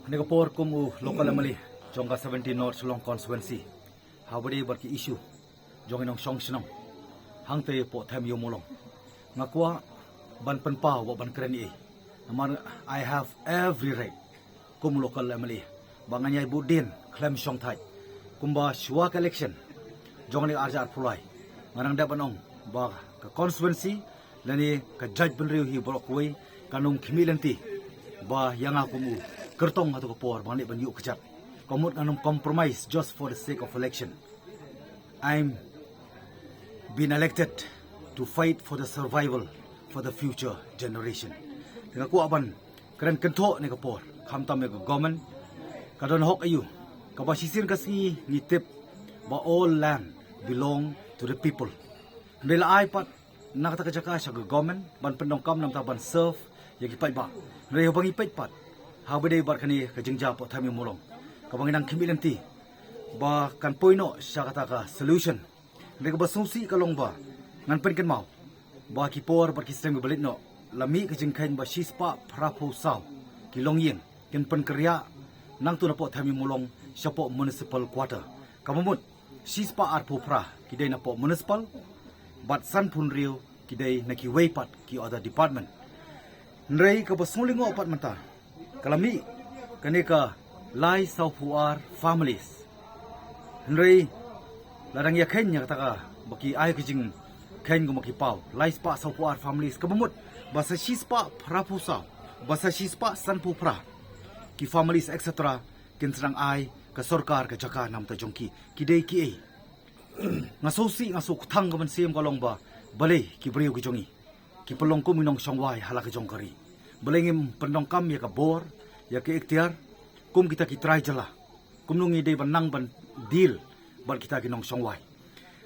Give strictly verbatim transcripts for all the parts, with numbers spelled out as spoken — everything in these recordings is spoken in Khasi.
Kane ka por kum u local M L A jong ka seventeen North Shillong constituency, ha ba dei bad ki issue jong i nongshong shnong hangtei hapoh them Iewmawlong, nga kwah ban pynpaw bad ban kren ei. Namar I have every right kum u local M L A ba ngan ïai bud dien khlem shong thait. Kumba shuwa ka election jong kane ka arhajar arphew lai, nga dang dep ban ong ba ka constituency lane ka jaitbynriew hi baroh kawei kan ym khmih lynti ba ïa nga kum u kyrtong ha tu ka por ba ngan leit ban ïuh kjat. Ka mut ngan ym compromise just for the sake of election. I'm been elected to fight for the survival for the future generation. Te nga kwah ban kren kynthoh ne ka por, khamtam ïa ka government, ka don hok aïu? Kaba shisien ka sngi ngi tip ba all land belong to the people. Hynrei la ai pat na kata ka jaka sha ka government ban pyndonkam namar ban serve ïa ki paidbah. Hynrei haba ngi peit pat ha ba dei bad kane ka jingjia hapoh them Iewmawlong, kaba ngi nang khmih lynti ba kan poi noh sha kata ka solution. Hynrei kaba sngewsih ka long ba ngan pynkynmaw ba ki por bad ki snem kiba leit noh la mih ka jingkheiñ ba shispah phraphew saw ki longïing kin pynkynriah nangta napoh them Iewmawlong shapoh municipal quarter. Kaba mut shispah arphew phra ki dei napoh municipal bad sanphew hynriew ki dei na kiwei pat ki other department. Hynrei kaba sngewlyngngoh pat mynta ka la mih kane ka lai sawphew ar families. Hynrei la dang ïa kheiñ ïa kata ka ba ki ai ka jingkheiñ kumba ki paw, lai spah sawphew ar families, kaba mut ba sa shispah phraphew saw, ba sa shispah sanphew phra ki families, et cetera, kin sa dang ai ka sorkar ka jaka namar jong ki. Ki dei kiei? Nga sngewsih, nga sngewkthang ka mynsiem ka long ba balei ki briew ki jong ngi ki pynlong kum ki nongshong wai ha la ka jong ka ri? Balei ngim pyndonkam ïa ka bor, ïa ka iktiar kum kita ki trai jylla? Kumno ngi dei ban nang ban deal bad kita ki nongshong wai?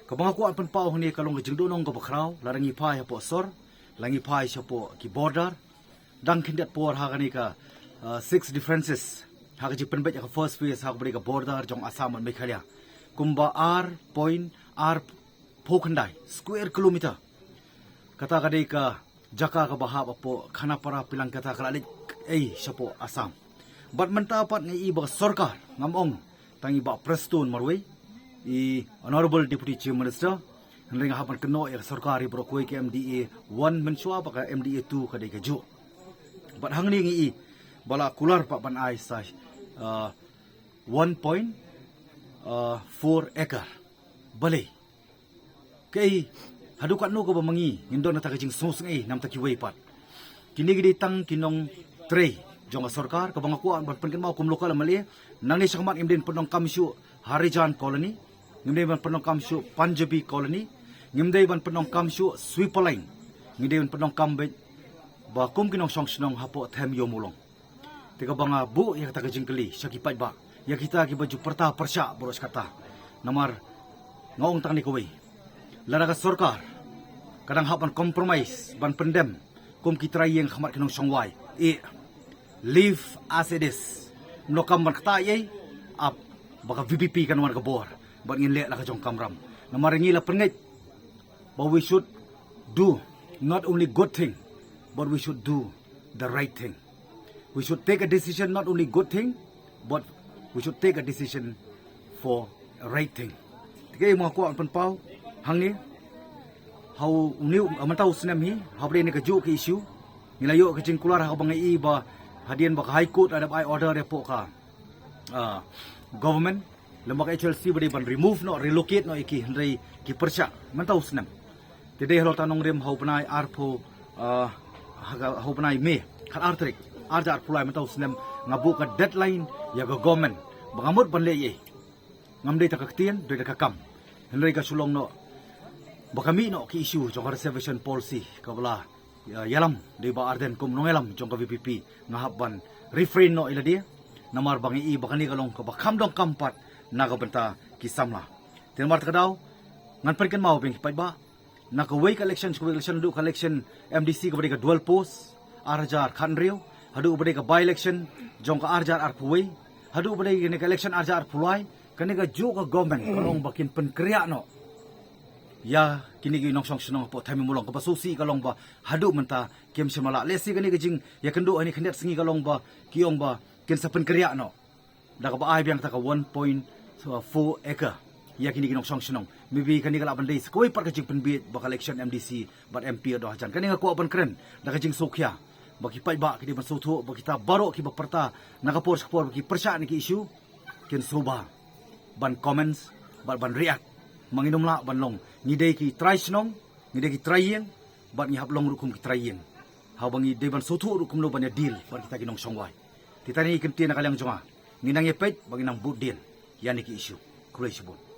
Kaba nga kwah pynpaw hangne ka long ka jingduhnong kaba khraw, lada ngi phai hapoh sor, lada ngi phai shapoh ki border, dang khyndiat por ha kane ka, uh, six differences ha ka jingpynbeit ïa ka first phase ha kaba dei ka border jong Assam bad Meghalaya, kumba ar point ar phew khyndai square kilometer. Kata ka dei ka jaka kaba hap hapoh Khanapara, Pilangkata, ka la leit ei shapoh Assam. Bad mynta pat nga i ba ka sorkar, ngam ong tang i Bah Prestone marwei, i Honorable Deputy Chief Minister, hynrei nga hap ban kynnoh ïa ka sorkar hi baroh kawei, ka M D A one mynshuwa bad ka M D A two ka dei kajuh. Bad hangne ngi i ba la kular pat ban ai sa, uh, one point four acre. Balei? Kaei, haduh katno kaba ma ngi ngin don kata ka jingsngewsynei namar kiwei pat? Kine ki dei tang ki nongtrei jong ka sorkar, kaba nga kwah ban pynkynmaw kum local M L A, nangne shakhmat ngim dei ban pyndonkam shuh Harijan Colony, ngim dei ban pyndonkam shuh Punjabi Colony, ngim dei ban pyndonkam shuh Sweeper Line, ngim dei ban pyndonkam beit ba kum ki nongshong shnong hapoh them Iewmawlong. Te kaba nga buh ïa kata ka jingkylli sha ki paidbah, ïa kita kiba ju pyrta pyrshah baroh shi katta. Namar nga ong tang ne kawei, lada ka sorkar ka dang hap ban compromise, ban pyndem kum ki trai ïing ha khmat ki nongshong wai, eh, leave as it is. Ym donkam ban kata ei, ap ba ka V P P kan wan ka bor bad ngin leh la ka jong ka kamram. Namar ngi la pyrngeit ba we should do not only good thing, but we should do the right thing. We should take a decision, not only good thing, but we should take a decision for a right thing. Te kaei ma nga kwah pynpaw hangne, ha une u, mynta u snem hi, ha ba dei ne kajuh ka issue, ngi la ïoh ka jingkular ha kaba nga i ba hadien ba ka High Court la dep ai order ïa pdeng ka, ah, government, lem bad ka H L C ba dei ban remove noh, relocate noh ïa ki, hynrei ki pyrshah mynta u snem. Te dei halor ta nongrim ha u bnai arphew, ah, ha ka, ha u bnai May, khat ar tarik, arhajar arphew lai, mynta u snem nga buh ka deadline ïa ka government ba nga mut ban leh ei. Ngam dei da ka ktien, dei da ka kam. Hynrei ka shu long noh ba ka mih noh ki issue jong ka reservation policy kaba la ïa, ïalam da i Bah Ardent kum nongïalam jong ka V P P, nga hap ban refrain noh ïa lade. Namar ba nga i ba kane ka long kaba kham donkam pat na ka bynta ki samla. Te namar kata ka daw ngan pynkynmaw biang ki paidbah, na kawei ka election sha kawei ka election, haduh ka election M D C kaba dei ka dual post arhajar khathynriew, haduh ba dei ka by election jong ka arhajar arphew wei, haduh ba dei kane ka election arhajar arphew lai, kane kajuh ka government ka long ba kin pynkriah noh ïa kine ki nongshong shnong hapoh them Iewmawlong. Kaba sngewsih ka long ba haduh mynta kim shym la lah. Lehse kane ka jingïakynduh ha kine khyndiat sngi ka long ba ki ong ba kin sa pynkynriah noh da kaba ai biang kata ka one point four acre ïa kine ki nongshong shnong. Maybe kane ka lah ban dei sa kawei pat ka jingpynbieit ba ka election M D C bad M P haduh hajan. Kane nga kwah ban kren da ka jingsngewkhia ba ki paidbah ki dei ban sngewthuh ba kita baroh kiba pyrta na ka por sha ka por ba ki pyrshah na ki issue kin sngewbha ban comments bad ban react. Ma ngin ym lah ban long ngi dei ki trai shnong, ngi dei ki trai ïing bad ngi hap long ruh kum ki trai ïing. Haba ngi dei ban sngewthuh ruh kumno ban ïa deal bad kita ki nongshong wai. Te tang ngi kyntien na ka liang jong nga, ngi nang ïa peit bad ngi nang bud dien ïa kine ki issue. Khublei shibun.